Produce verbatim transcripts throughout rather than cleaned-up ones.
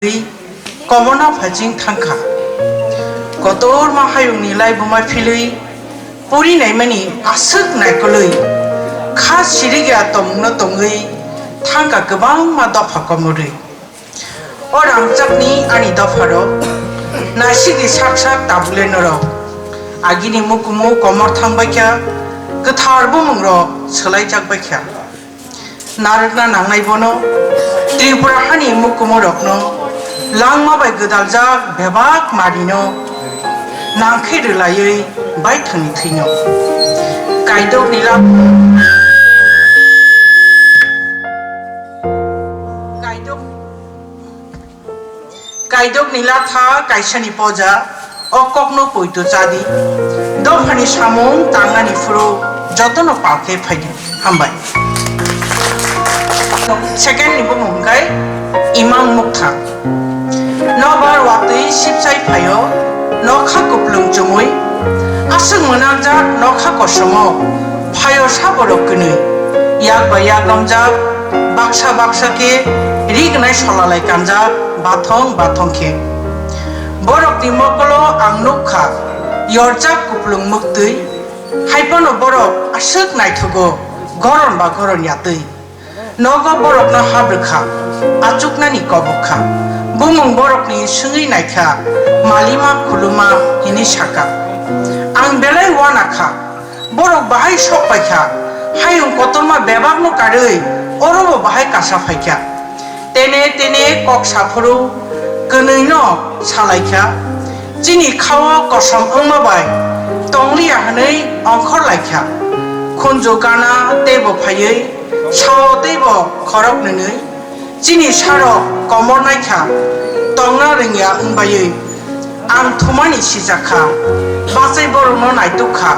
Komorna phaijing thangkha. Kotorma hayungni laibuma philwi puri naimani aswk naikolwi kha sirigya tongmungno tongwi thangkha kwbangma dopha komorwi. O rangchakni ani dopharok naisigi sak sak tabukle norok. Agini mukumu komor thangbaikha, kwthar bumungrok swlaijak baikha. Narwkna nangnai bono Tripura hani mukumurokno langma bai gwdaljak bebak marino nangkhe rwlaiwi baithangni thwino. Kaidokni la-, kaidok Kaidokni latha kaisani poja, o kokno poito chadi. Dophani samung tangnani phuru jotono palkhe phaidi. Hambai. Second ni bumung khe Imang Mukthang. Nobar watwi sipsai phaio, nokha kuplung chumui. Aswk mwnakjak nokha kosomo, phaio sa borok kwnwi. Yak bai yak romjak, baksa baksa khe ri gnai solalai kanjak, bathong bathong khe. Borokni mokolo ang nuk kha, yorjak kuplung mwktwi, hai phano borok aswk naithogo, goron ba goron yatwi. Nogo borokno habrwkha, achuknani kobok kha. Bumung borokni swngwi naikha, malima khuluma hinwi sakha. Ang belai uana kha, borok bahai sok paikha, hayung kotorma bebakno karwi orobo bahai kasa phaikha. Tene tene kok saphuru kwnwino salaikha, chini khao kosom wngma bai tongliya hwnwi ongkhor laikha. Khunju gana teibo phaiwi sao teibo khorok nwnwi chini sarok komor naikha, tongna rwngya wngbawi ang thumani sijakha, bachai borokno naitukha,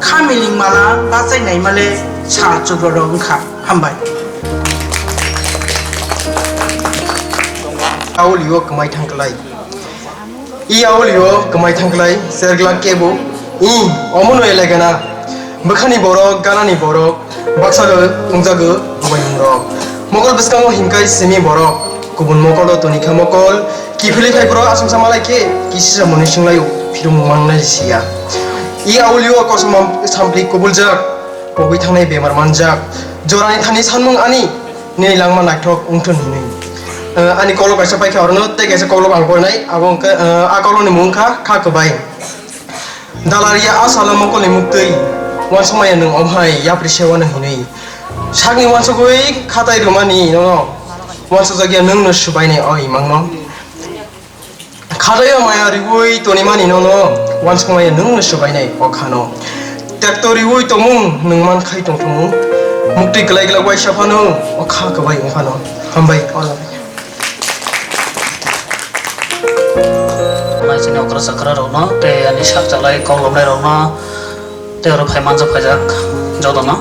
kha miling mala bachai naimale sal chubroro wngkha. Hambai. Aulio kwmai thangklai. I aulio kwmai thangklai, serglak kebo. I, omono elegana. Bwkhani borok, ganani borok, baksa wngjago, bubainungrok. Mokol bwskango hinkai simi borok. Kubun mokolo tonikha mokol. Kiphilwi phai borok aswngsa malai khe, kisisa mwnwi swnglaio, phirung mangnai siya. I aulio kosom sampli kubuljak. Pogwi thangnai bemar manjak. Jorani thani sanmung ani, nini langma naithok wngthun hinwi. Eh, ani kolok kaisa paikha orono, tei kaisa kolok ang porinai, abo wngkha, eh, a kolokni mung wngkha Kha Kwbai. Dalaria a salo mokolni muktwi, uansukmaya nwng omhai yapri sewano hinwi. Sakni uansugwi khatai rwmani nono, uansukjakya nwngno swbainai o imangno. Khadaio maya riui tonimani nono uansukmaya nwngno swbainai o khano. Tekto riui tongmung nwng man khai tongthumung. Muktwi kwlai glak waisa phano o kha kwbai wng phano. Hambai. Naisini okra chakra rokno tei ani sak chalai kok lobnai rokno tei oro phai manjak phaijak jotono.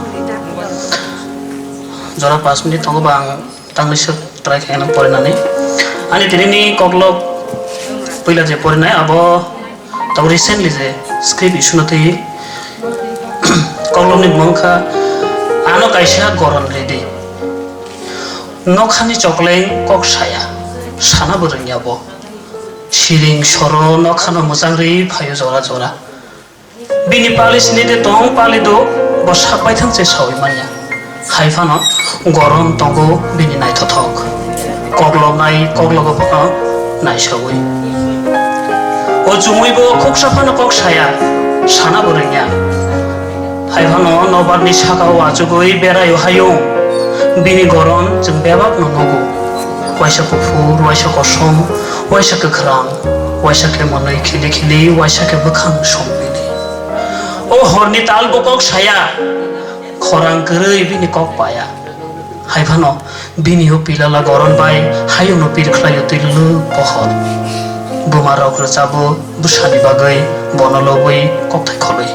Jora pash minute tongo ba ang tangwi swk try khaina porinani. Ani tinini koklok puila je porinai abo tabo recently je script issue no twi koklokni bumung kha ano kaisa goron ridi. Nokhani chokleng kok saya, sana bo rwngya bo. Siring soro nokhano mwchang rwi phaio jora jora. Bini pali sini de tong pali do, bo sak baithang se saui manya. Hai phano goron tongo bini naithothok. Kokloknai koklogo bono naisaui. O chumui bo khuksa phano kok saya, sana bo rwngya. Hai phano nobarni saka o achugwi berai o hayung. Bini goron chwng bebak no nugo. Waisa kuphur, waisa kosom, waisa kwkhwrang. Waisa khe mwnwi khili khili, waisa khe bwkhang songmili. O horni tal bo kok saya, khorang kwrwi bini kok paya. Hai phano bini o pilala goron bai hayungno pir khlaio twi lwlwk pohor. Buma rok rwchabo bwsani bagwi bono lobwi kokthai kholwi.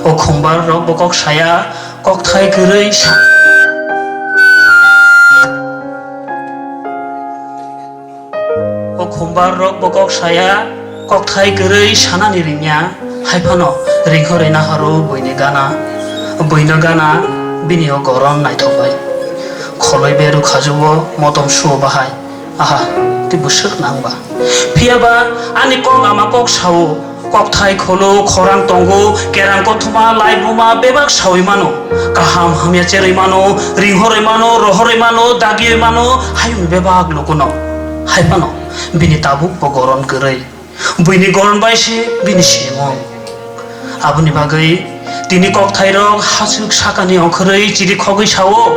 O khumbar rok bo kok saya, kokthai kwrwi sa- O khumbar rok bo kok saya, kokthai kwrwi sanani ringya, hai phano ringkhorwi naharo buini gana, buino gana bini o goron naithok bai. Kholoi beru khajuo motom suo bahai, Aha, tei bwswk nang ba? Phiya ba ani kok ama kok sao, kokthai kholo, khorang tongo, kerang kothoma, lai buma bebak saui mano. Kaham hamya cherwi mano, ringhorwi mano, rohorwi mano, dagiwi mano, hayung bebak lukuno. Hai phano bini tabuk bo goron kwrwi. Buini goron bai se bini simung. Aboni bagwi tini kokthairok hachwk sakani ongkhorwi chiri khogwi sao,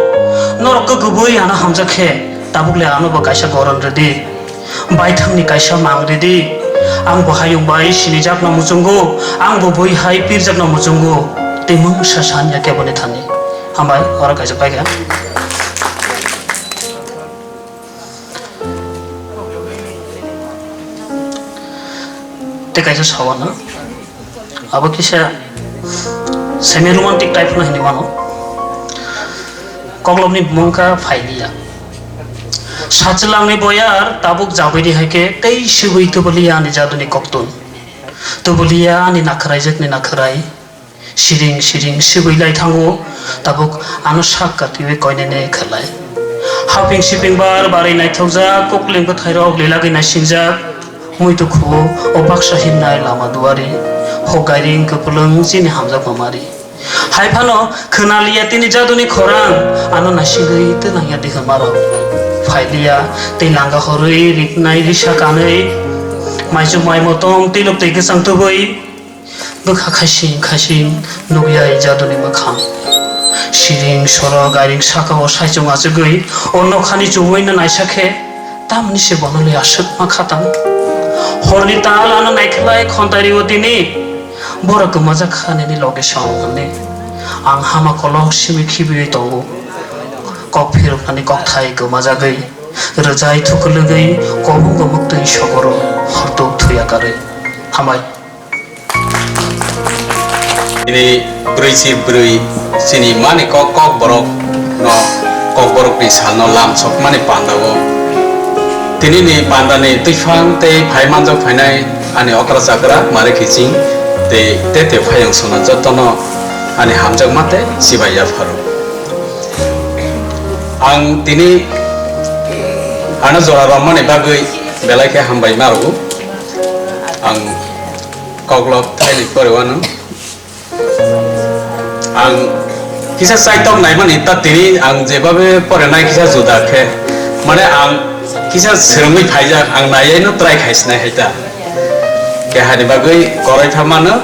"Norok kwkubui ano hamjak khe, tabuk le ano bo kaisa goron rwdi, baithangni kaisa mang rwdi. Ang bo hayung bai sinijakno muchungo, ang bo bui hai pirjakno muchungo, tei mungsa san ya keboni thani." Hambai, oro kaisa paikha. Tei kaisa sao ano, abo kisa semi romantic type no hinwi mano. Koklopni bumung kha Phailiya. Sachwlangni boyar tabuk jagwi di hai khe tei swbwi tubuliya ani jaduni koktun. Tubuliya ani nakhwraijakni nakhwrai. Siring siring swbwi lai thango, tabuk ano sak katiwi koinene khlai. Haping siping bar barwi naithokjak, kokling bwthairok lilagwi naisingjak. Muitu khuo o baksa himnai lama duari, hok gairing kwplwng chini hamjakma mari. Hai phano khwnaliya tini jaduni khorang, ano naisingwi twlangya dihormarok. Phailiya tei langa horwi riknai risa kanwi, maichuk mai motom twilok twi kwchang tubui. Bwkha khasing khasing nukya jaduni mwkhang. Siring soro gairing saka o saichung achugwi o nokhani chumui no naisa khe, tamni se bono le aswk ma khatang. Horni tal ano naikhlai khontai rio tini, borok kwmajak kha nini loge song hwnwi. Ang hama kolok simi khibiwi tongo. Kok phiroknani kokthai kwmajagwi, rwjai thukwlwgwi kobongo mwktwi sogoro hortuk thuya karwi. Hambai. Chini brwi si brwi, chini mani kok, kok borok no, kok borok ni sal no lamsok mani panda o. Tini ni panda ni twiphang tei phai manjak phainai ani okra chakra mare kiching tei te te phayang sona joto no ani hamjak mate sibai yapharo. Ang tini ano jora romani bagwi belai khe hambai ma rwo. Ang koklop thaini pore wano. Ang kisa chaitok naimani ta tini ang jebabe pore nai kisa juda khe. Mane ang kisa swrwngwi phaijak, ang naiyaino try khaisinai hai ta. Kehani bagwi korai tha mano,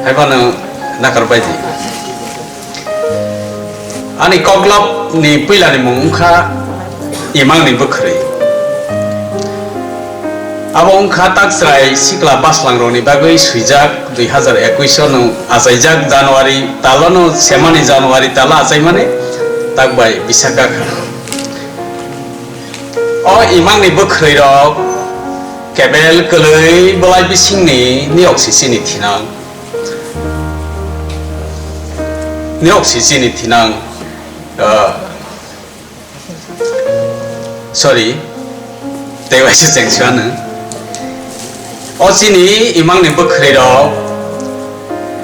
hai phano nakar bai di. Ani koklop ni puila ni mung wngkha Imang ni bwkhwrwi. Abo wngkha tak chwrai sikla bwslang rok ni bagwi swijak, dui hazar ekwis o no achaijak January tal o no semani January tal o achaimani tak bai Visakha kha. O Imang ni bwkhwrwi rok kebel kwlwi bwlai bising ni niyok si chini thinang. Niyok si chini thinang, ah, sorry, tei waisa chengsi ano. O chini Imang ni bwkhwrwi rok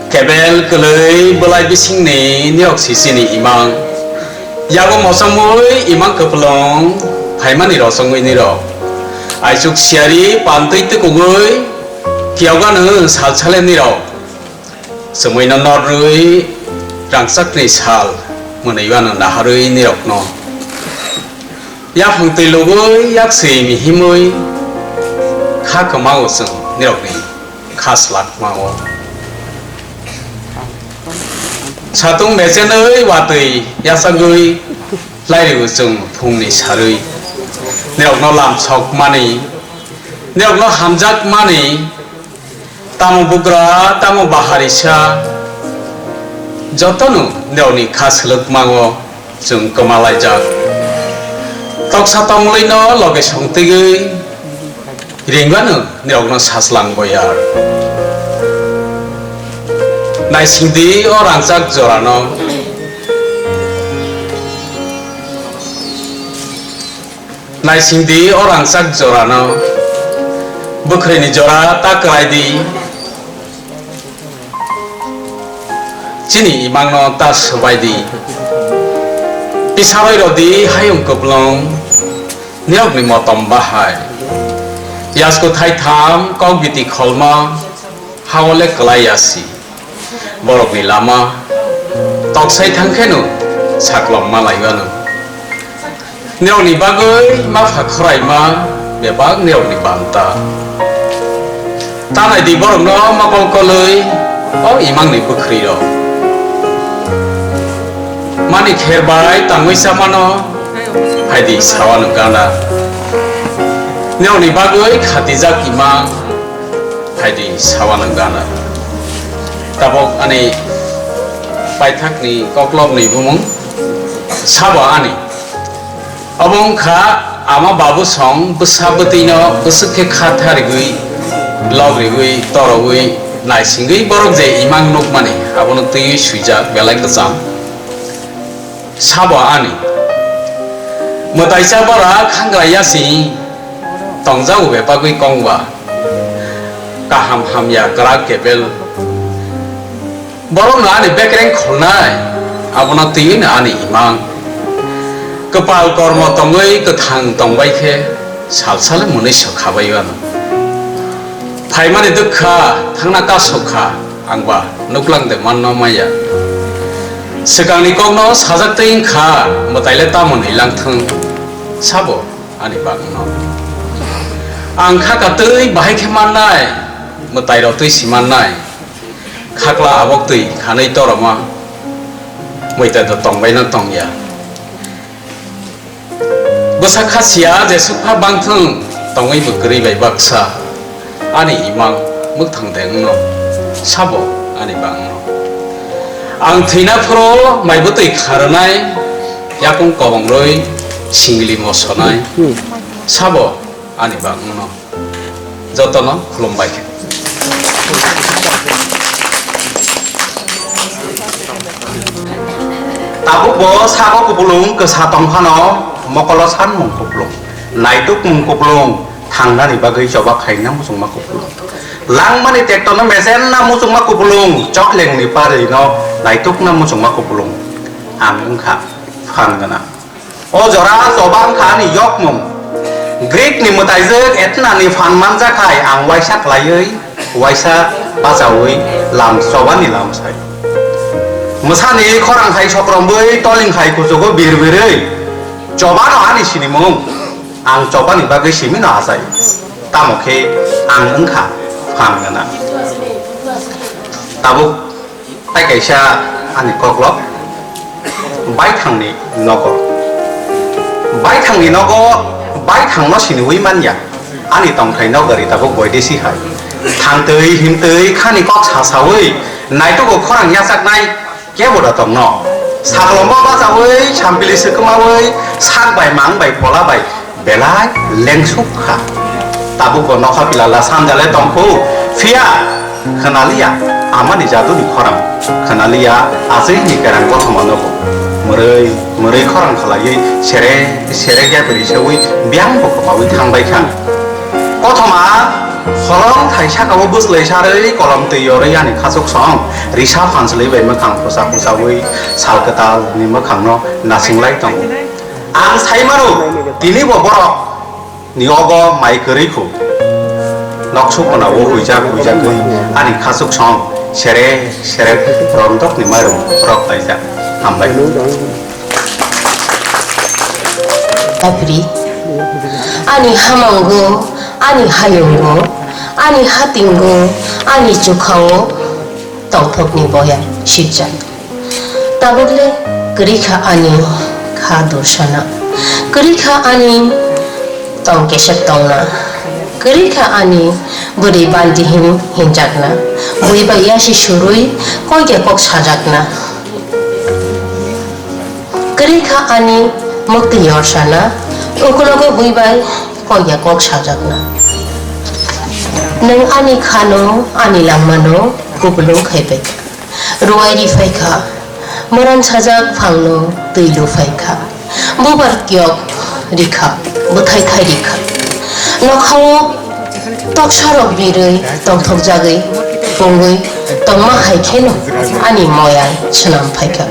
kebel kwlwi bwlai bising ni niyok si chini Imang. Yago mochomwi Imang kwplwng phaimani rosongwi nirok. Aichuk siyari pantwi tukugwi kiyogano salsale nirok. Chumui no norwi rangchakni sal mwnwi wano naharwi nirokno. Yaphang twi lugwi yakswi mihimwi kha kwmao chwng nirokni kha slak mao. Satung mechenwi watwi yachagwi lairwi chwng phungni sarwi. Nirokno lamsok mani, nirokno hamjak mani, tamo bugra, tamo baharisa, jotono nirokni kha swlwkmao chwng kwmalaijak. Toksa tongmwlwino loge songtwigwi ringwano nirokno sajlang boyar. Naisingdi o rangchak jorano. Naisingdi o rangchak jorano, bwkhwrwini jora ta kwlaidi. Chini imangno ta swbaidi. Pisaroi rodi hayung kwplwng, Niyokni motom bahai. Yasku thaitham kok biti kholma hao le kwlai ya si. Borokni lama toksai thang kheno saklom ma laiwano. Nirokni bagwi ma pha khoraima bebak nirokni banta. Tanai di borokno mokol kolwi o imangni bwkhwrwi rok. Mani kher bai tangwi chamano phaidi sawano gana. Nirokni bagwi khatijak imang phaidi sawano gana. Tabok ani paithakni koklopni bumung sabo ani. Obo wngkha ama babu song bwsa bwtwino bwswk khe kha tharigwi, log rigwi, torogwi, naisingwi borok je imang nukmani abono twiwi swijak belai kwcham. Sabo ani. Mwtaisa bara khangra yasi tongjago bebagwi kongba. Kaham hamya kwrak kebel. Borokno ani bekreng kholnai, abono twiwi no ani imang. Kwpal kormo tongwi kwthang tongbai khe sal sal mwnwi sokha bai ano. Phaimani dwkha thangna kasokha angba nuklang de manno maya. Swkangni kokno sajak twi wngkha mwtaile tamo nwilang thung sabo ani bagwno. Ang kha ka twi bahai khe mannai mwtai rotwi si mannai. Khakla abok twi khanwi toroma mwita do tongbaino tongya. Bwsa kha siya jeswk pha bangthwng tongwi bo kwrwi bai baksa ani imang mwkthang de wngno sabo ani bangno. Ang thwina phuru mai bwtwi kharwnai yakung kobongrwi singli mosonai sabo ani bangno. Jotono khulumbai khe. Tabukbo sago kupulung kwsa tongphano mokolo sanmung kupulung, naitukmung kupulung, thangnani bagwi choba khaina muchungma kupulung, langmani tektono mesenna muchungma kupulung, choklengni parino naitukna muchungma kupulung. Ang wngkha phan gwnang. O jora choba wngkha ani yokmung. Greek ni mwtaijwk Athena ni phan manjak hai ang waisa kwlaiwi, waisa bachaui lam chobani lam sai. Mwsani khorang hai sokromwi toling hai kuchugo bir birwi chobano ani sinimung. Ang chobani bagwi simino achai. Tamo khe ang wngkha phan gwnang. Tabuk Tai kaisa ani koklop, baithangni nogo. Baithangni nogo, baithangno siniwi manya. Ani tongthai nogari tabuk boidesi hai. Thangtwi himtwi khani kok sasawi naitugo khorang yachaknai kebo da tongno. Saklomo bachawi sampili swkmawi sak bai mang bai phola bai Belai lengsuk kha. Tabukbo nokha pilala sanjale tongkhu, phiya khwnaliya amani jaduni khorang, khwnaliya achaini kerang kothomanobo. Mwrwi mwrwi khorang khlaiwi sere sere khe bwrwi seui biyangbo kwmaui thangbai kha. Kothoma holong thai sakao bwslai sarwi kolom twi yorwi ani khachuk song risa phanslwi bai mwkhang phusa phusaui sal kwtalni mwkhangno nasinglai tongo. Ang sai mano, tini bo borok ni ogo mai kwrwi khu. Nok sukmana o huijak huijak wi ani khachuk song sere sere rondok ni mairum rok laijak. Hambai. Apri, ani hamango, ani hayungo, ani hatingo, ani chukhao tongthokni boya sibjak. Tabukle kwrwi kha ani kha dursana, kwrwi kha ani tong kesek tongna, kwrwi kha ani bwrwi banti hin hinjakna, bui bai yasi surwi koi khe kok sajakna, kwrwi kha ani mwktwi yorsana, ukulogo bui bai koi khe kok sajakna. Nwng ani khano, ani langmano kupulung khai bai kha. Ruai ri phai kha, mwran sajak phangno twi lu phai kha. Bubar kiyok ri kha, bwthai thai ri kha. Nokhao toksarok birwi tongthokjagwi pungwi tongma hai kheno ani moyang swnam phai kha.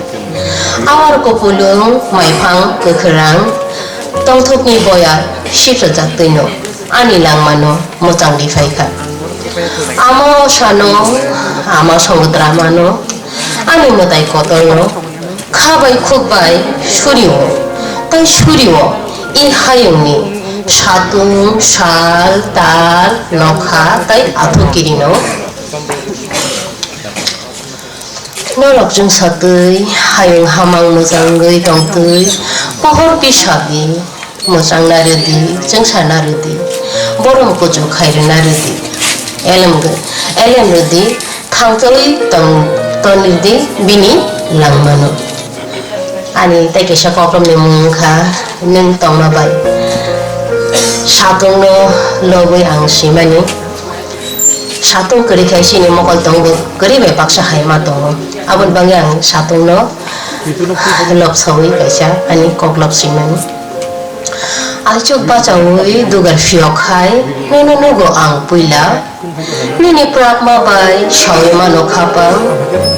Awar kupulung maiphang kwkhwrang Tongthokni boya siprajaktwino ani langmano mwchangwi phaikha. Ama sano, ama songwdramano ani mwtai kotorno kha bai khuk bai surio, tei surio i hayungni satung, sal, tal, nokha tei athukirino. Norok chwngsatwi hayung hamang mwchangwi tongtwi, pohor pisabi mwchangna rwdi, chwngsana rwdi, borom kuchuk khairwna rwdi, elem gw-, elem rwdi, thangchawi tong-, tonrwdi bini langmano. Ani tei kaisa kokrokni mung wngkha nwng tongma bai. Satungno lobwi ang simani. Satung kwrwi khai chini mokol tongbo kwrwi bai baksa hai ma tongo. Aboni bagwi ang satungno lobsawi kaisa ani kok lobsimani. Aichuk bachawi dugar phiyok khai nono nugo ang puila. Nini prapma bai sawi mano khapang,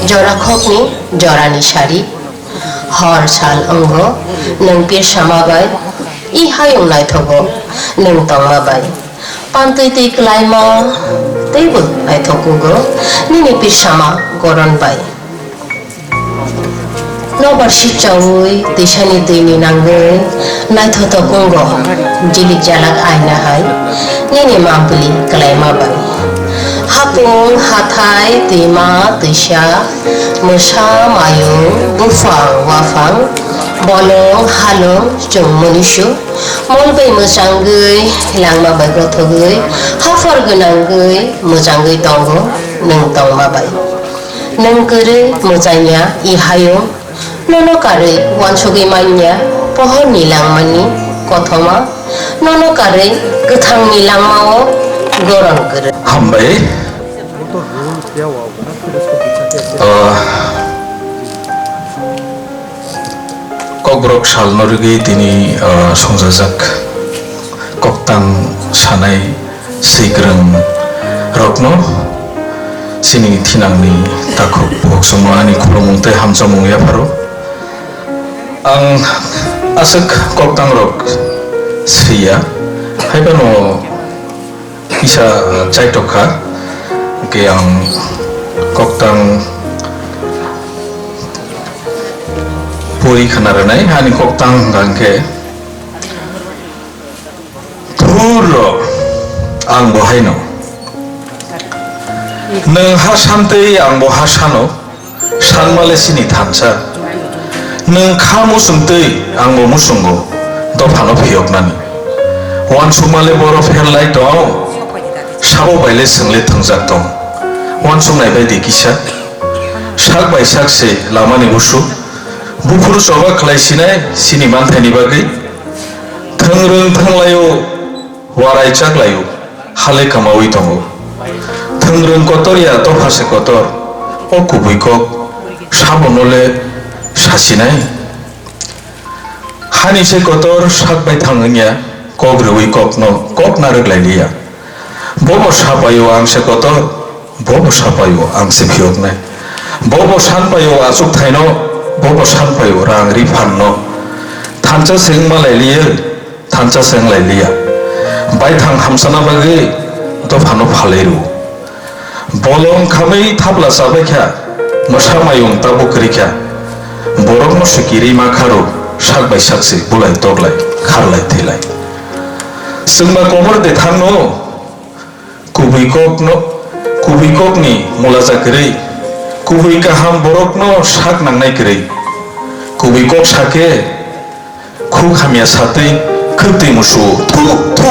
jora khokni jorani sari. Hor sal wngo nwng pirsama bai, i hayung naithogo nwng tongma bai. Pantwi twi kwlaima teibo naithok kugo nini pirsama goron bai. Nobar sikchaui twisani twini nangwi naithotok wngo jilik jalak aina hai nini mampli kwlaima bai. Hapung, hathai, twima, twisa, mwsa, mayung, buphang, waphang, bolong, halong, chwng, munusu, mol bai mwchangwi, langma bai gothogwi, haphar gwnangwi mwchangwi tongo nwng tongma bai. Nwng kwrwi mwchangya i hayung, nono karwi uansugwi manya pohorni langmani kothoma, nono karwi kwthangni langmao goron kwrwi. Hambai. Ah, Kokborok salno rwgwi tini, ah, songjajak koktang sanai swikwrwng rokno chini thinangni takhuk bukhuk chwngno ani khulumung tei hamjakmung yapharo. Ang aswk koktang rok swiya, haiphano kisa chaitok kha, hwnkhe ang koktang pori khna rwnai, ani koktang hwnkha hwnkhe, "Thurrok, ang bo haino. Nwng ha santwi, ang bo ha sano." Sanmale chini thansa. Nwng kha muchungtwi, ang bo muchungo, dophano phiyoknani. Uansukmale boro pherlai tong, sabo baile chwngle thwngjak tong. Uansuknai bai di kisa. Sak bai sak se lamani busu. Buphuru choba khlai sinai, chini manthaini bagwi. Thwngrwng thwnglaio, warai chaklaio, hale kwmaui tongo. Thwngrwng kotor ya, dopha se kotor, o kubui kok, sabono le sasinai? Hani se kotor, sak bai thang wngya, kok rwui kokno, kok narwk lai liya. Bobo sapaio ang se kotor, bobo sapaio ang se phiyoknai. Bobo sanpaio achuk thaino, bobo sanpaio rang ri phanno. Thansa se wngma lai liya. Thansa se wng lai liya. Baithang hamsana bagwi dophano phalwi rw. Bolong khamwi thapla chabai kha, mwsa mayung tabuk kwrwi kha. Borokno se kirima kha rw, sak bai sak se bulai toklai, kharlai thwilai. Chwngma kobor de thangno, kubui kokno, kubui kokni mulaja kwrwi, kubui kaham borokno sak nangnai kwrwi. Kubui kok sake, Khuk hamya satwi khwtwi musu, "Thu, thu!"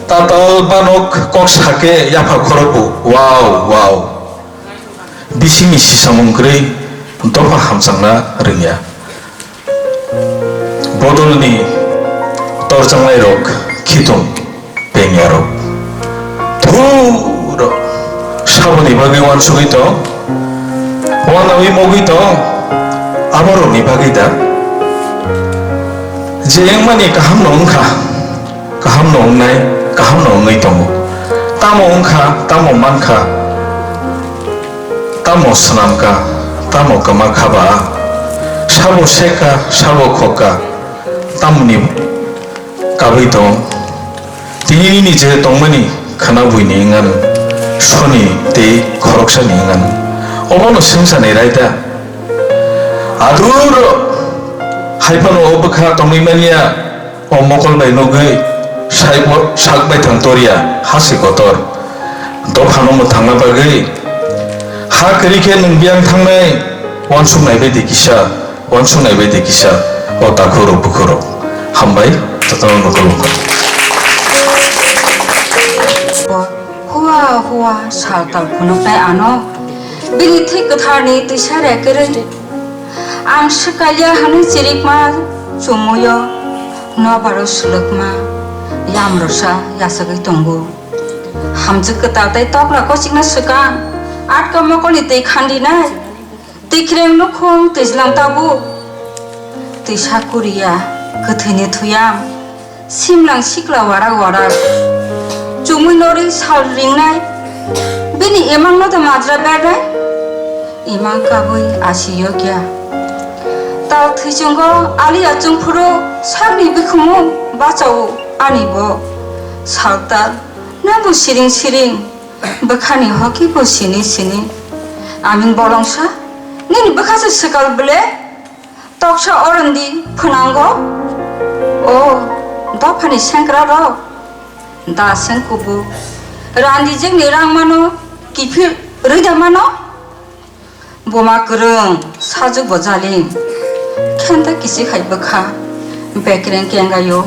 Tatal banok kok sake yapha khorokbo, "Wow, wow!" Bisingni sisamung kwrwi dopha hamjakna rwngya. Bodolni torjaknairok khitung. Pengyarok. Thurok. Saboni bagwi uansugwi tong. Uanaui mogwi tong. Aborokni bagwi da. Je wngmani kahamno wngkha. Kahamno wngnai, kahamno wngwi tongo. Tamo wngkha, tamo mankha. Tamo swnamkha, tamo kwmakha ba. Sabo sekha, sabo khokha. Tamoni Kabui tong. Tini nini je tongmani khwna buini wngano, soni tei khoroksani wngano. Obono swngcharni raida. Aduro haiphano o bwkha tongwi manya, o mokol bai nugwi saibo sak baithang toriya hasi kotor. Dophano mwthangna bagwi ha kwrwi khe nwng biyang thangnai, uansuknai bai di kisa. Uansuknai bai di kisa o takhurok bukhurok. Hambai, jotono nokol nokol. Hua hua sal tal phunuknai ano, bini thwi kwtharni twisa rekrwi. Ang swkalia hwnwi chirikma chumuyo, nobaro swlwkma yamrosa yachagwi tongo. Hamjwk kwtal tei tokla kochikna swkang, atka mokolni twi khandinai. Tikreng nukhung twijlang tabuk, twisa kuriya, kwthwini thuyam, simlang sikla warak warak, chumui norwi sal ringnai, bini imangno da majra bernai, imang kabui asi yokya. Tal thwichungo aliya chungphuru sakni bikhumu bachao ani bo, saltal nangbo siring siring. Bwkhani hoki bo sini sini. Aming bolongsa, nini bwkha se swkal ble? Toksa orondi phwnango. O, dophani sengkra rok. Da seng kubu. Randijwkni rang mano, kiphil rwida mano. Buma kwrwng, sajwk bo jaling, khenta kichi khai bwkha, bekreng kengaio.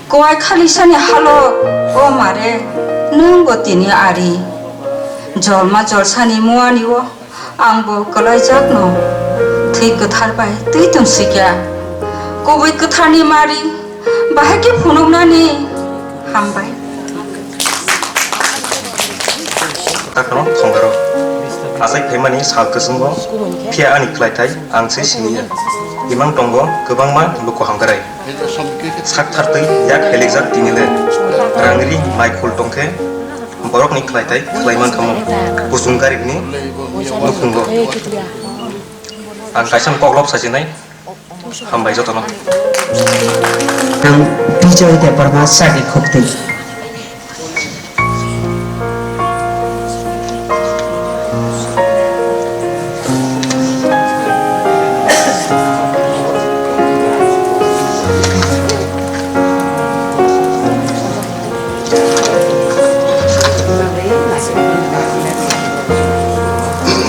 Kuai khalisani halo, o mare, nwng bo tini ari. Jolma jolsani muani o, ang bo kwlaijakno, thwi kwthar bai twi tong sikya. Kubui kwtharni mari, bahai khe phunuknani hambai. Takhno thongdaro. Achai phaimani sal kwchwngo, phiya ani khlaithai ang se siniya. Imang tongo kwbangma luku hamkrai. Sak thartwi yak helikjak tinile. Rangri mai khul tongkhe borokni khlaithai khlai mankhamu. Kuchung garikni nukhungo. Ang kaisa koklop sajinai. Hambai jotono. Ang Bijoy Debbarma chari khukti.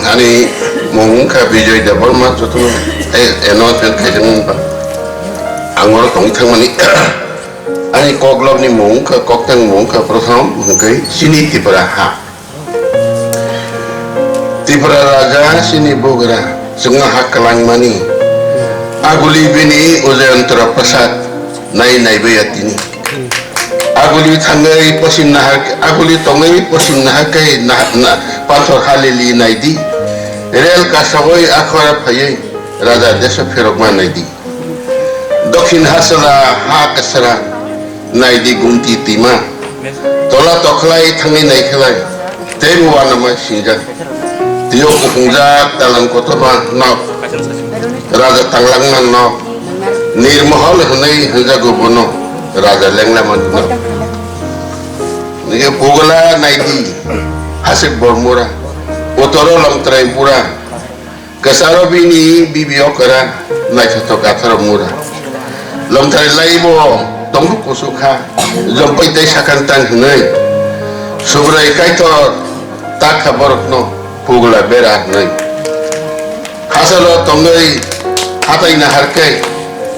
Ani mung wngkha Bijoy Debbarma, jotono, eh, announcement khaijak wngkha. Ang oro tongwi thangmani. Ani koklopni mung wngkha, koktang mung wngkha, prothom hwnkhe chini Tripura ha. Tripura Raja chini bugra chwngno ha kwlangmani. Aguli bini Udayantra Prasad nai naibai ya tini. Aguli thangwi posim nahar, aguli tongwi posim nahar khe nah-, na-, pathor halili naidi. Rel kasogwi akhora phaiwi Raja deso pherokma naidi. Dokhin hasla ha kwsra, naidi gumti twima. Tola tokhlai thangwi naikhlai, teibo uanama singjak. Twiyo kuphungjak dalan kotorma nok. Raja tanglangma nok. Nirmohol hwnwi hwnjago bono, Raja lenglama nok. Nige pugla naidi, hasik bormura. Utoro longtrai pura. Kwcharo bini bibi okra, naithothok atharo mura. Lomthari laibo tongbo kusu kha, jompai tei sakang tang hwnwi. Subrai Kaitor ta kha borokno pugla bera hwnwi. Hachalo tongwi hatai nahar khe,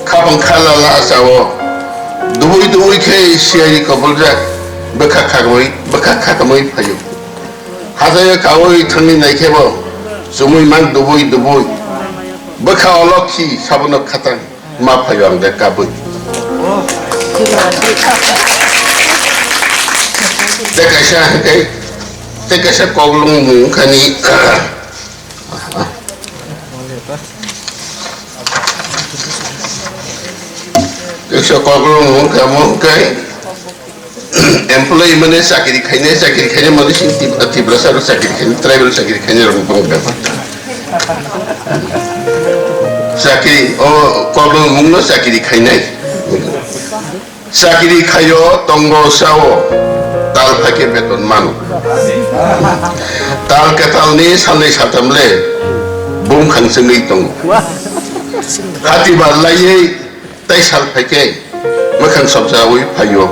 khapang kha lala achao. Dubui dubui khe siyari koboljak, bwkha khakamwi, bwkha khakamwi phaio. Hathai o kaui thangwi naikhebo, chumui mang dubui dubui. Bwkha olok khi sabono khatang, ma phaio ang de kabui. Tei kaisa hwnkhe, tei kaisa koklong mung wngkhani, kaisa koklong mung wngkha, mung wngkha. Employee mane chakiri khainai, chakiri khainai mane sini Tip-, Tiprasa rok chakiri khainai, tribal chakiri khainai rok bang bepar. Chakiri, o, koklong mungno chakiri khainai. Chakiri khaio, tongo sao, tal phaikhe beton mano. Tal kwtalni salnwi satam le bumkhang chwngwi tongo. Hati bar laiwi tei sal phaikhe mwkhang sobjaui phaio.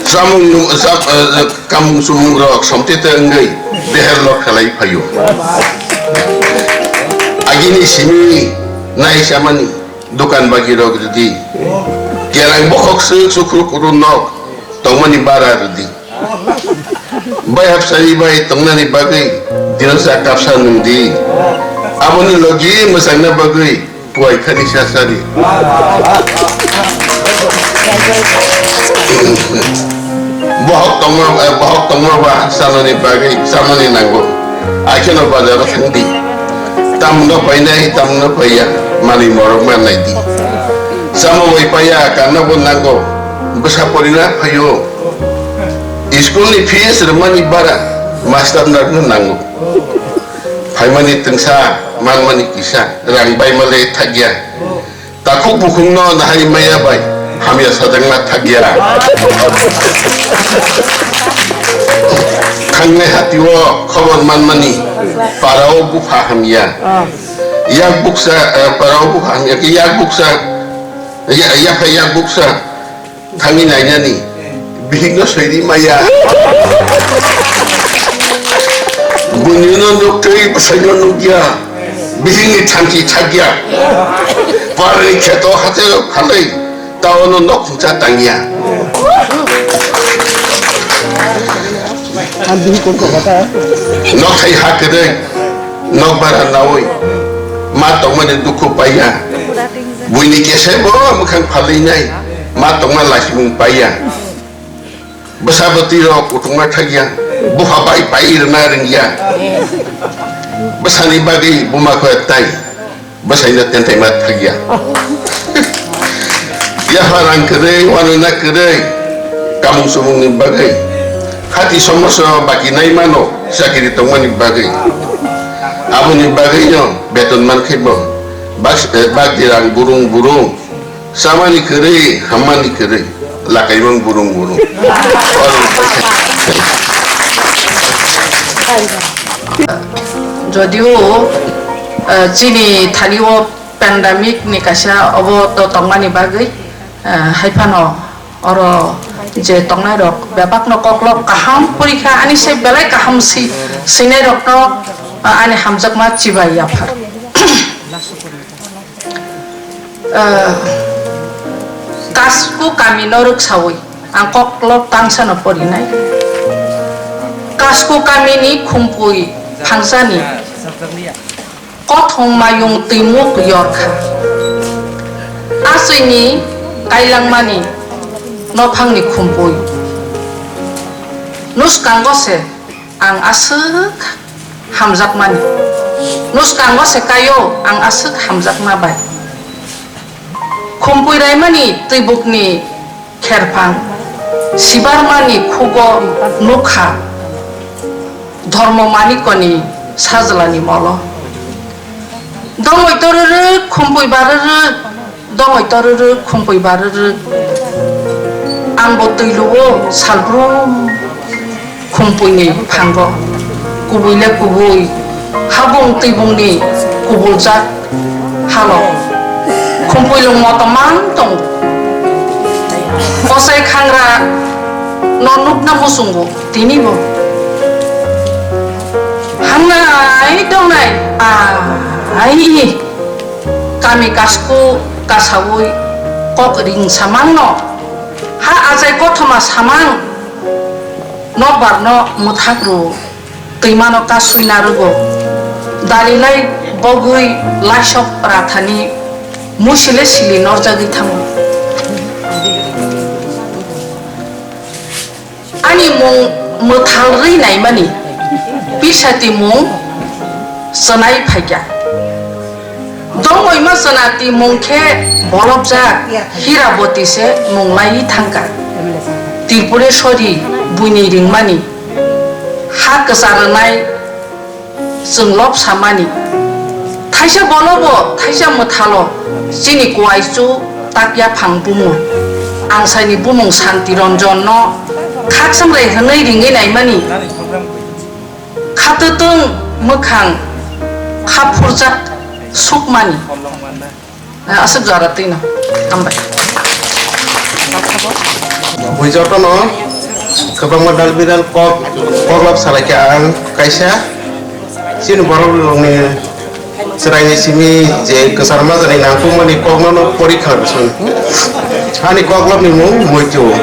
Chamung nung-, chap-, eh, kamung chumung rok somtete wngwi deher lok khalai phaio. Agini simi nai chamani. Dukan bagirok rwdi. Kerang bokhok swk sukruk uru nok tongmani bara rwdi. Bai hapsari bai tongnani bagwi dinosa kapsa nungdi. Aboni logi mwchangna bagwi kuai khani sasari. Bohok tongma, eh, bohok tongma ba sanani bagwi sanani nango. Akheno bazaro thangdi. Tamno painai, tamno paiya, manwi morok ma naidi. Samo bai paiya, kanna bo nango. Bwsa porina phaio. School ni fees rwmani bara, master narno nango. Phaimani twngsa, manmani kisa, rang bai male thakya. Takhuk bukhukno nahai maya bai hamya sajakna thakya. Thangnai hatio khobor manmani parao bupha hamya. Yak buksa, eh, parao bupha hamya khe yak buksa, ya-, yaphai yak buksa. Thangwi nainani, bihikno soidi maya. Buinino nuktwi bwsaino nukya. Bihikni thanchi thakya. Parni kheto hathai phalwi, taono nok khungcha tangya. Nok thai ha kwrwi, nok bara naui, ma tongmani dukhu paiya. Buini kese bo mwkhang phalwi nai, ma tongma lachimung paiya. Bwsa bwtwi rok kuthukma thakya, bupha bai pai rwna rwngya. Bwsani bagwi buma kho ektai, bwsaino tenthaima thakya. Yapha rang kwrwi, wanana kwrwi, kamung chumungni bagwi. Hati somoso baki nai mano, chakiri tongmani bagwi. Aboni bagwino beton mankhe bo, bak-, eh, bakti rang burung burung. Chamani kwrwi, hammani kwrwi, lakaimang burung burung. Jodio, eh, chini thani o pandemic ni kaisa obo to tongmani bagwi, eh, haiphano oro je tongnai rok bebak no koklop kaham porikha ani se belai kaham si, sinai rok no, eh, ani hamjakma chibai yaphar. Ah, Kasku kamino rwksaui ang koklop tangsano porinai. Kasku kamini Khumpui phangsani kothong mayung twimuk yorkha. Aswini kailangmani nophangni Khumpui. Nuskango se ang aswk hamjakmani. Nuskango se kaio ang aswk hamjakma bai. Khumpui raimani twibukni kherphang sibarmani khugo nukha Dhormo Manikoni sajlani molo. Dongoi tororwk, Khumpui barorwk, dongoi tororwk, Khumpui barorwk. Angbo twi luo salbrum Khumpuini phango. Kubui le kubui, habung twibungni kubuljak halo. Khumpui lungmo tongmang tongo. Kosai khangra no nukna muchungo. Tinibo hangnai dongnai, ai, kami kasku kasaui kok ring samangno, ha achai kothoma samang nokbarno mwthak rw, twimano kasui narwgo, dalilai bogwi laisok rathani musile sili norjagwi thango. Ani mung mwthal rwi naimani, Pisati mung chwnai phaikha. Dongoi ma chwnati mung khe bolobjak Hiraboti se mung laiwi thangkha. Tripureshwari buini ringmani, ha kwcharwnai chwng lobsamani. Thaisa bolobo, thaisa mwthalo chini kuaichu tak yaphang bumo. Angsaini bumung Santi Ranjan no khakchangrai hwnwi ringwi naimani, khatwtwng mwkhang khaphurjak sukmani. Aswk jora twino. Hambai. Bui jotono kwbangma dal bidal kok, koklop salaikha ang kaisa. Chini borok rokni chwraini simi je kwchar majani nangkukmani kokno no porikha rwsong. Ani koklopni mung Muitu.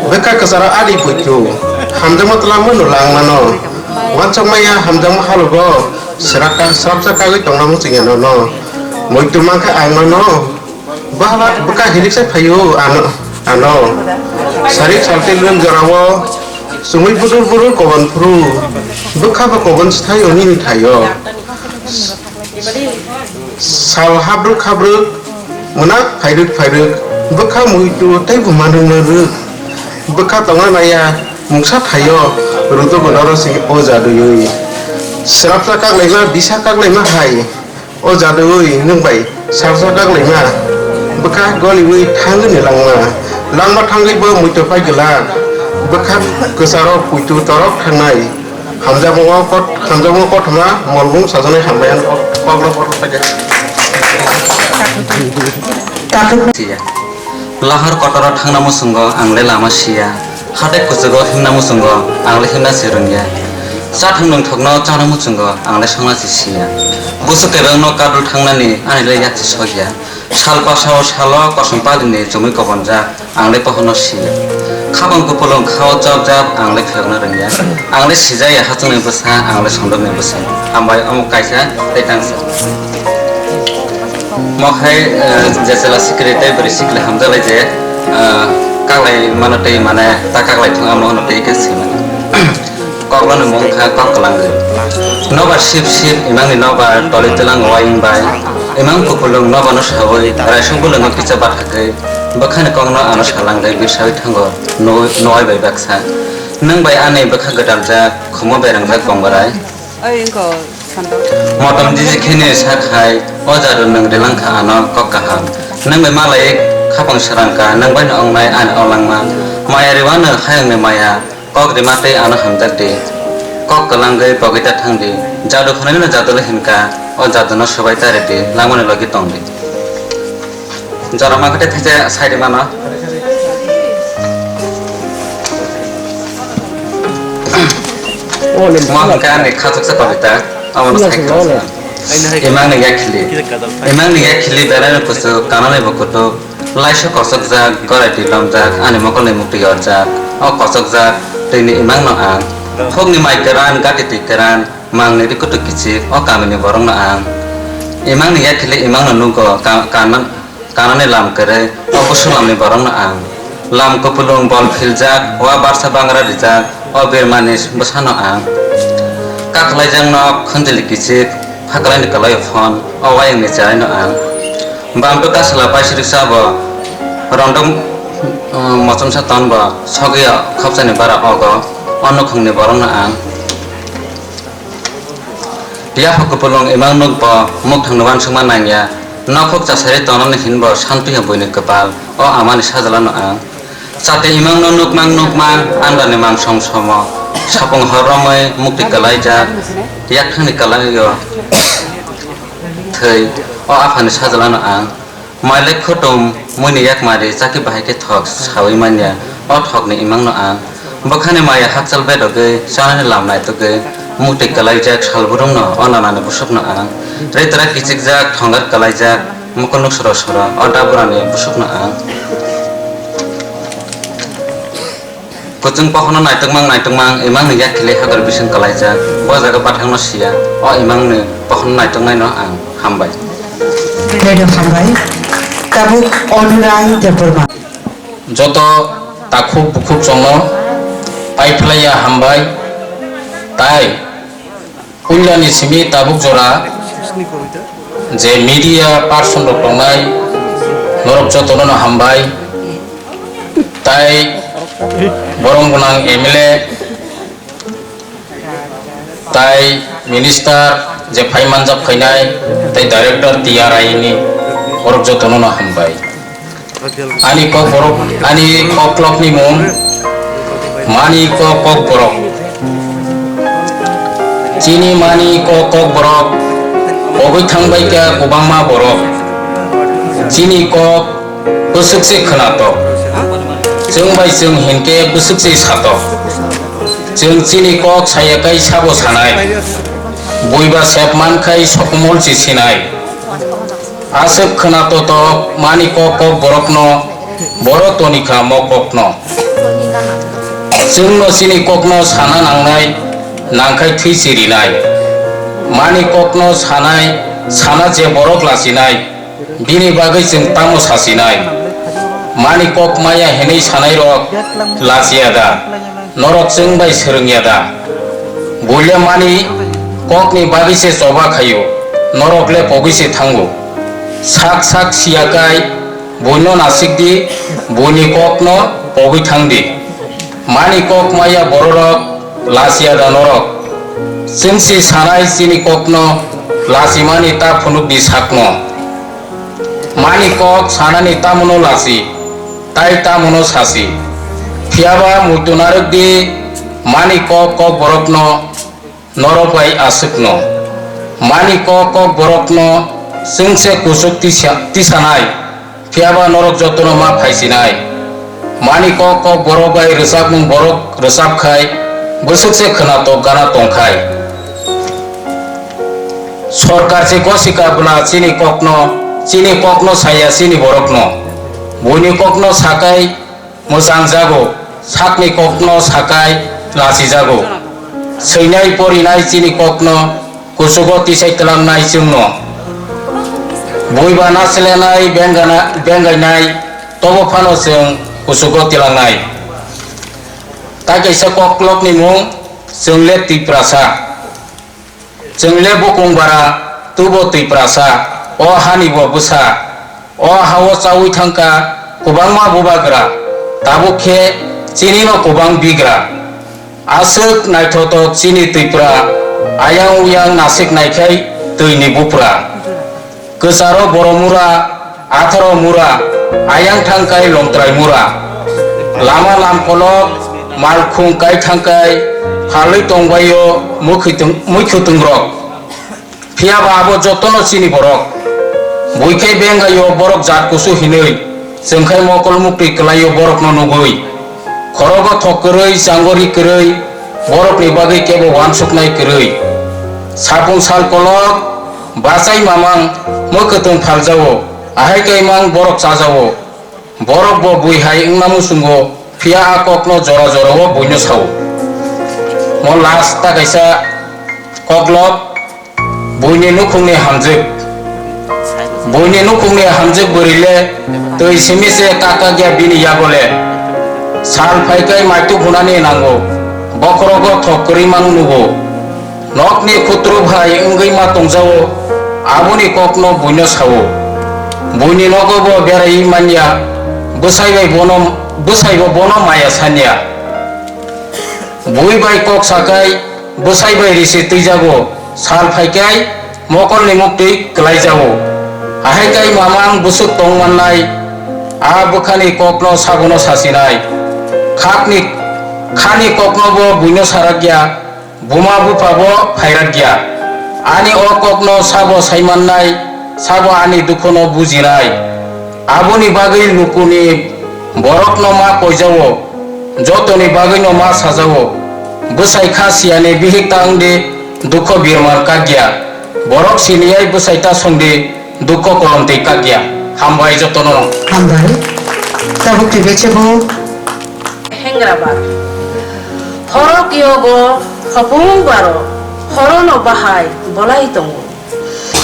Bwkha kwcharo ani Muitu. Hamjakma twlangmano langmano. Wansukmaya hamjakma halogo. Srapsa kagwi tongna muchungya nono. Muitu mankha ang nono. Bwkha hiliksa phaio ano, ano. Sarik saltil rum jorao chumui budur budur koban phuru. Bwkha bo koban sthaio nini thaio. Sal habrwk habrwk, mwnak phairwk phairwk, bwkha muitu tei bo manwk manwk. Bwkha tongna naiya mungsa thaio, rudo bo noro simi o jaduyui. Srapsa kaklaima, bisa kaklaima hai. O jadui nwng bai salsa kaklaima, bwkha goliwi thangwi ni langma. Langma thangwi bo muitu pai glak. Bwkha kwcharo puitu torok thangnai. Hamjakmung o kot-, hamjakmung kothoma molbung sajaknai hambai ano kok-, kokno kokno paikha. Siya. Lahar kotoro thangna muchungo ang le lama siya. Hatai kuchugo himna muchungo ang le himna se rwngya. Chathang nwngthokno chana muchungo ang le songna se siya. Busu kebengno kadul thangnani ani le yak se sokya. Sal pasao salo kosom palini chumui kobonjak ang le pohorno siya. Khabang kupulung khao jab jab ang le phiyokna rwngya. Ang le sijaya hachwkni bwsa, ang le sondokni bwsa. Hambai omo kaisa tei tangsa. Mo hai, eh, je chwla sikiri tei bwrwi sikiri hamjaklai je, eh, kaklai mano tei mane ta kaklai thung amo hwnwi tei khe swimani. Kokno ni mung kha kok kwlangwi. Nobar sip sip imangni nobar toli twlang waiyung bai. Imang kupulung nobarno sawi raisung bulungno kisa bathagwi bwkhani kokno ano salangwi birsawi thango nuwi nuwai bai baksa. Nwng bai ani bwkha gwdaljak, khomo berangjak bongborai. Oi, wngkha, Santo. Motom jiji kheno sak hai, o jadu nwng rilangkha ano kok kaham. Nwng bai malai khapang srangkha, nwng bai no wngnai ani o langma. Maya riwano hayungni maya, kok rima tei ano hamjak di. Kok kwlangwi pogwi ta thang di. Jadu khwnaino jadu le hinkha, o jadu no swbai ta ridi, langmani logi tong di. Jora ma khe thaisa side mano. Mo hwnkhe ani khachuksa kobita, omono sai khachuksa. Imangni yakhili. Imangni yakhili belai no kuchuk, kananai bo kutuk. Laisa kochokjak, gorai twi lomjak, ani mokolni mukti yorjak. O kochokjak twini imangno ang. Hukni mai kwran, gati twi kwran. Mangni ri kutuk kichik, o kamini borokno ang. Imangni yakhili imangno nugo, ka-, kana-, kanani lam kwrwi, o busuk lamni borokno ang. Lam kupulung bol philjak, wa barsa bangra rijak, o birmani bwsano ang. Kakhlaijakno khunjili kichik, phaklaini kwlaio phon, o wayangni cheraino ang. Bamtwi kasla paisiriksa bo, rondok, um, mochomsa ton bo, sogwi khopsani bara ogo, o nukhungni borokno ang. Yapha kupulung imang nuk bo mukthangno uansukma nangya. Nokhok chasari tonani hinbo santuya buini kwpal, o amani sajlano ang. Chati imangno nukmang nukmang andarni mangsong somo. Sapung hor romwi mukti kwlaijak, yakthangni kwlaio thwi, o aphani sajlano ang. Mailai khutum muini yakmari chakhi bahai khe thok saui manya, o thokni imangno ang. Bwkhani maya hakchal bedogwi chanani lam naitugwi mukti kwlaijak salbrumno o nanani busukno ang. Ritra kichikjak thongar kwlaijak mukul nuk soro soro o daburani busukno ang. Kuchung pohorno naitokmang naitokmang imangni yakhili hagar bising kwlaijak, bo jaga bathangno siya, o imangni pohorno naitoknaino ang hambai. Belai no hambai. Tabuk Onurai Debbarma. Joto takhuk bukhuk chongno paiphlaiya hambai, tai Puilani simi tabuk jora je media person rok tongnai, norok jotono no hambai, tai borom gwnang M L A, tai minister je phai manjak phainai, tai director T R I ni, borok jotono no hambai. Ani kokborok, ani koklopni mung Mani Kok Kokborok. Chini Mani Kok Kokborok pogwi thangbaikha kwbangma borok. Chini kok bwswk se khwnatok, chwng bai chwng hinkhe bwswk se satok. Chwng chini kok saya kai sabo sanai, buiba sep mankhai sokomol se sinai. Aswk khwna totok Mani Kok Kokborokno, boro tonikha mo kokno. Chwngno chini kokno sana nangnai, nangkhai thwi chirinai. Mani Kokno sanai, sana je borok lachinai, bini bagwi chwng tamo sasinai? Mani Kok maya hinwi sanairok lachiya da? Norok chwng bai swrwngya da? Buile Mani Kokni bagwi se choba khaio, norok le pogwi se thango. Sak sak siya kai buino nasik di, buini kokno pogwi thang di. Mani Kok maya bororok lachiya da norok? Chwng si sanai chini kokno lachimani ta phunuk di sakno. Mani Kok sanani tamono lachi, tai tamono sachi. Phiyaba muitu narwk di Mani Kok Kokborokno, norok bai aswkno. Mani Kok Kokborokno chwng se kuchuk tisa-, tisanai, phiyaba norok jotono ma phaisinai. Mani Kok Kokborok bai rwchapmung borok rwchap khai, bwswk se khwnatok gana tong khai. Sorkar se gosika bwla chini kokno, chini kokno saya chini borokno. Buini kokno sakai mwchang jago, sakni kokno sakai lachi jago. Swinai porinai chini kokno kuchugo tisai twlangnai chwngno. Buiba naslenai bengana-, bengainai tobo phano chwng kuchugo tilangnai. Tai kaisa koklopni mung, chwng le Tiprasa. Chwng le bukung bara, tubo Tiprasa, o hani bo bwsa, o hao chaui thangka kwbangma bubagra, tabuk khe chini no kwbang bigra. Aswk naithotok chini Twipra, ayang uyang nasik naikhai twi ni bupra. Kwcharo borok mura, atharo mura, ayang thangkai longtrai mura. Lama lamkolok, malkhung kai thangkai, phalwi tongbaio mukhi tung-, muikhutung rok. Phiyaba abo jotono chini borok. Buikhai bengaio borok jat kusu hinwi, chwngkhai mokol muktwi kwlaio borokno nugwi. Khorogo thok kwrwi, chango ri kwrwi, borokni bagwi kebo uansuknai kwrwi. Sapung sal kolok, bachai mamang, mwkhwtwng phaljao, ahai kaimang borok chajao. Borok bo bui hai wngna muchungo, phiya a kokno jora jorao buino sao. Mo last ta kaisa koklop, buini nukhungni hamjwk. Buini nukhungni hamjwk bwrwi le twi simi se kak kak ya bini yago le. Sal phai kai maitu phunani nango, bokhorogo thok kwrwi mang nugo. Nokni kutru bhai wngwi ma tongjao, aboni kokno buino sao. Buini nogo bo beraiwi manya, bwsai bai bono, bwsai bo bono maya sanya. Bui bai kok sakai, bwsai bai risi twijago, sal phaikai mokolni muktwi kwlaijago. Ahaikai mamang bwswk tongmannai, a bwkhani kokno sabono sasinai. Khakni, khani kokno bo buino sarakya, buma bupha bo phairakya. Ani o kokno sabo saimannai, sabo ani dukhono bujinai. Aboni bagwi lukuni borokno ma koijao, jotoni bagwino ma sajao. Bwsai kha siyani bihik ta wngdi, dukho birman kakya. Borok siniyai bwsai ta songdi, dukho kolomtwi kakya. Hambai jotono. Hambai. Tabuk twi bechebo. Hengra ba. Khorok yogo hopung baro, khorono bahai bolai tongo.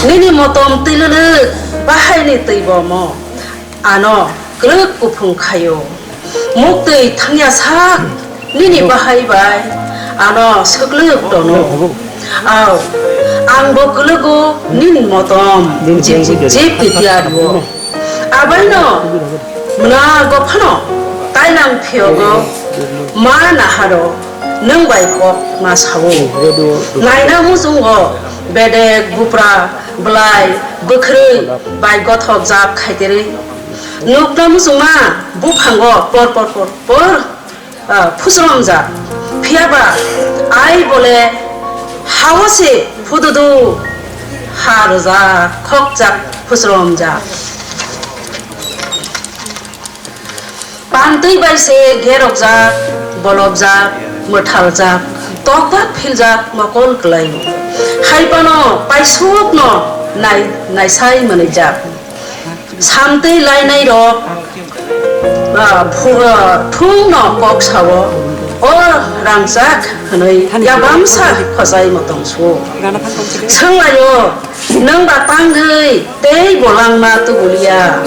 Nini motom twilwlwk bahaini twi bomo. Ano kwlwk kuphung khaio. Muktwi thangya sak nini bahai bai ano swklwk tono. Ao, ang bo kwlwgo nini motom jip jip jip twiya rwo. Abaino mwnargo phano tainang phiyogo ma naharo nwng bai kok ma sao. Naina muchungo bedek, bupra, bwlai, bwkhrwi bai gothok jak khaiterwi. Nukna muchungma buphango por por por por, ah, phusromjak. Phiyaba ai bole hao se phududu ha rwjak, khokjak, phusromjak. Pantwi bai se gerokjak, bolobjak, mwthaljak, tokjak, philjak, mokol kwlaio. Hai phano paisukno nai-, naisai mwnwijak. Samtwi lainairok, ah, phu-, ah, thungno kok sao, "O rangchak," hwnwi yabamsa khojai motong suo. Swnglaio, "Nwng ba tangwi tei bo langma tubuliya.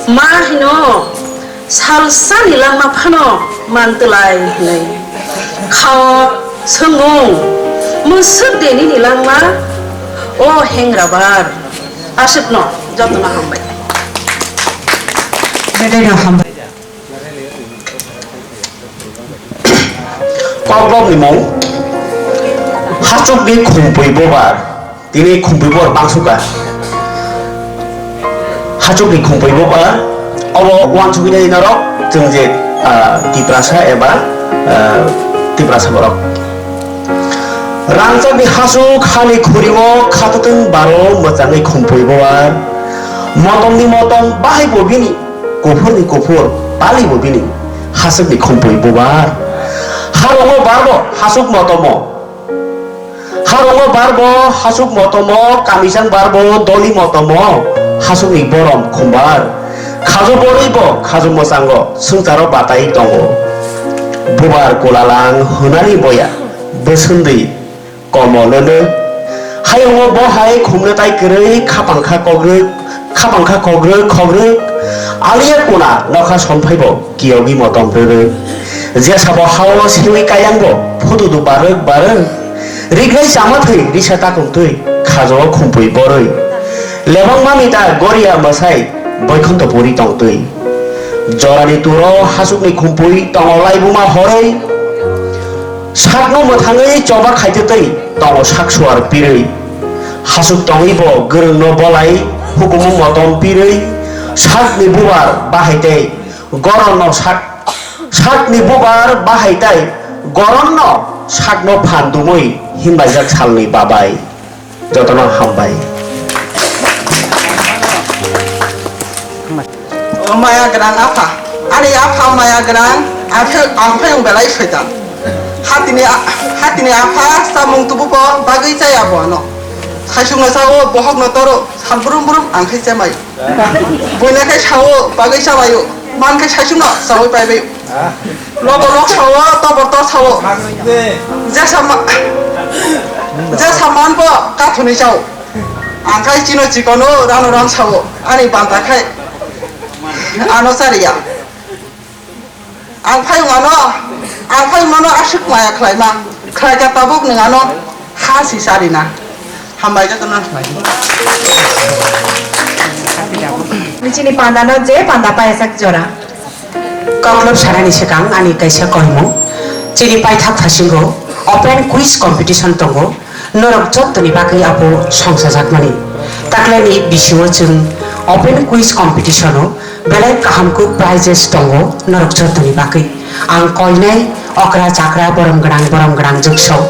Ma hino salsani langma phano mantwlai," hwnwi. Khao swngmung, "Mwswk de nini langma, o hengrabar?" Aswkno jotono hambai. Belai no hambai. Kokrokni mung, hachukni khumpui bobar. Tini khumpui bobar bangsuka. Hachukni khumpui bobar, obo uansugwi nai norok, chwng je, ah, Tiprasa eba, ah, Tiprasa borok. Rangchakni hasuk hani khurimo khatutwng baro mwchangwi khumpui bobar. Motomni motom bahai bo bini, kuphurni kuphur pali bo bini, hasukni khumpui bobar. Harongo barbo hasuk motomo. Harongo barbo hasuk motomo, kamisang barbo doli motomo, hasukni borom khumbar. Khajo borwi bo khajo mwchango, swngcharo batai tongo. Bubar kulalang hwnani boya, bwswndwi komo lwlwk. Hayungo bo hai khumno tai kwrwi khapang kha kogrwk, khapang kha kogrwk kogrwk. Aliya kuna nokha somphaibo kiyogwi motom rwrwk. Jesabo hao siwi kayangbo phududu barwk barwk. Riglai chama thwi risa takung twi khajo khumpui borwi. Lebang mami ta goria mwsai boikhonto puri tong twi. Jorani turo hasukni khumpui tongo laibuma horwi. Sakno mwthangwi choba khaitwtwi tongo sak suar pirwi. Hasuk tongwi bo gwrwngno bolai hukumu motom pirwi. Sakni bubar bahai tei goronno sak, sakni bubar bahai tei goronno sakno phan dumwi hinbaijak salni babai. Jotono hambai. O maya gwnang apha, ani apha maya gwnang, aphe-, aphayung belai soitan. Hatini a-, hatini apha samung tububo bagwi chaya bo ano. Khaisungno sao, bohokno toro, sal brum brum ang khai chamai. Buina khai sao, bagwi chamaio, man khai saisungno saui paibaio. Lobo lok sao, tobor tor sao. Jesa ma-, jesa man bo kathoni sao. Ang khai chino chikono rano ran sao. Ani banta khai ano chariya. Ang phai mano, ang phai mano aswk maya khlaima. Khlaika tabuk nwng ano ha si sarina. Hambai jotono. Chini panda no je panda payasak jora. Koklop sanani swkang ani kaisa koimung. Chini paithak phasingo open quiz competition tongo. Norok jottoni bagwi abo songchajakmani. Taklani bisio chwng open quiz competition-o belai kaham kuk prizes tongo norok jottoni bagwi. Ang koinai okra chakra borom gwnang borom gwnang jwksong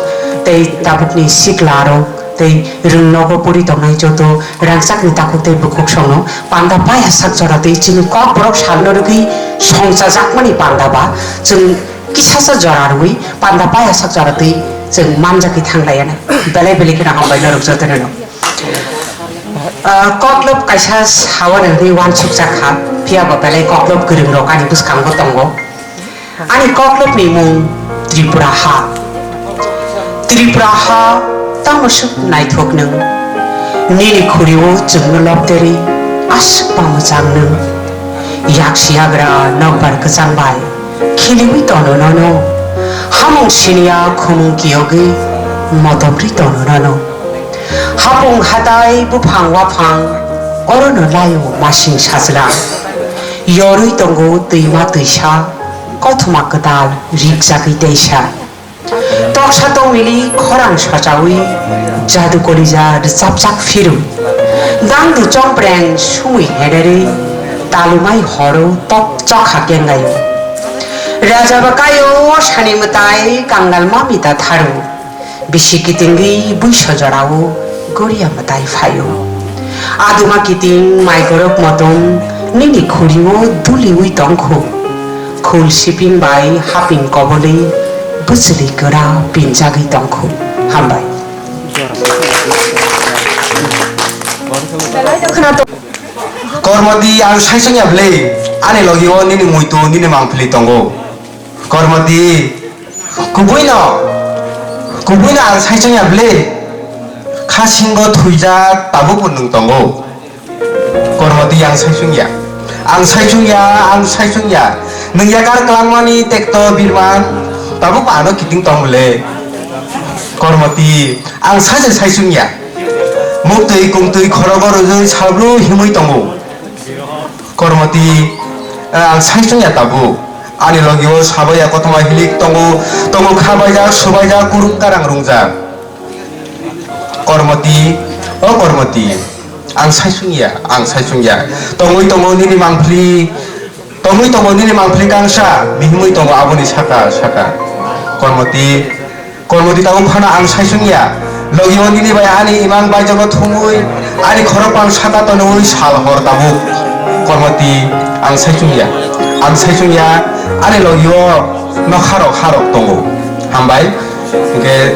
tei tabukni sikla aro tei rwngnogo puri tongnai joto rangchakni takhuk tei bukhuk songno panda paiha sak jora tei chini kok borok salno rwgwi songchajakmani panda ba chwng kisasa jora rwui panda paiha sak jora tei chwng manjagwi thanglaiyana. Belai belai kheno hambai norok jotono. Ah, koklop kaisa sawan hwnwi uansukjak kha, phiya bo belai koklop kwrwng rok ani bwskango tongo. Ani koklopni mung Tripura ha. Tripura ha tamo swk naithok nwng. Nini khuri-o chwngno lobderwi aswk ba mwchang nwng. Yaksi yagra nokbar kwchang bai khiliwi tono nono. Hamung siniya khumung kiyogwi motomri tono nono. Hapung hatai buphang waphang orono laio masing sajla. Yorwi tongo twima twisa kothoma kwtal rikjagwi teisa. Toksa tongmili khorang sochawi jadu kolija rwchapjak phiru. Dangdu chongpreng sumui henerwi Talumai horo tok chokha kengaio. Raja bakaio sani mwtai kangal mamita tharo. Bisi kitingwi buiso jorao goria mwtai phaio. Aduma kiting maikorok motom nini khuriwo duliwi tongkhu. Khul siping bai haping kobolwi bwchwlwi kwra pinjagwi tongkhu. Hambai. Kormoti, ang saichung ya bwle, ani logi o nini muitu, nini mangpili tongo. Kormoti, kubui no, kubui no ang saichung ya bwle, kha singo thuijak tabuk bo nwng tongo. Kormoti, ang saichung ya, ang saichung ya, ang saichung ya, nwng yakar kwlangmani tekto birman, tabuk bo ano kiting tong bwle. Kormoti, ang saja saichung ya. Muktwi kungtwi khorogo rwjwi salbru himwi tongo. Kormoti, eh, ang saichung ya tabuk. Ani logi o sabaya kothoma hilik tongo, tongo khabaijak, subaijak, kuruk karang rungjak. Kormoti, o Kormoti, ang saichung ya, ang saichung ya. Tongwi tongo nini mangpili, tongwi tongo nini mangpili kangsa, mihimwi tongo aboni saka, saka. Kormoti, Kormoti tabuk phano ang saichung ya. Logi o nini bai ani imang baijago thumwi, ani khorok pang saka tonwi sal hor tabuk. Kormoti, ang saichung ya. Ang saichung ya, ani logi o nokharok harok tongo. Hambai. Hingke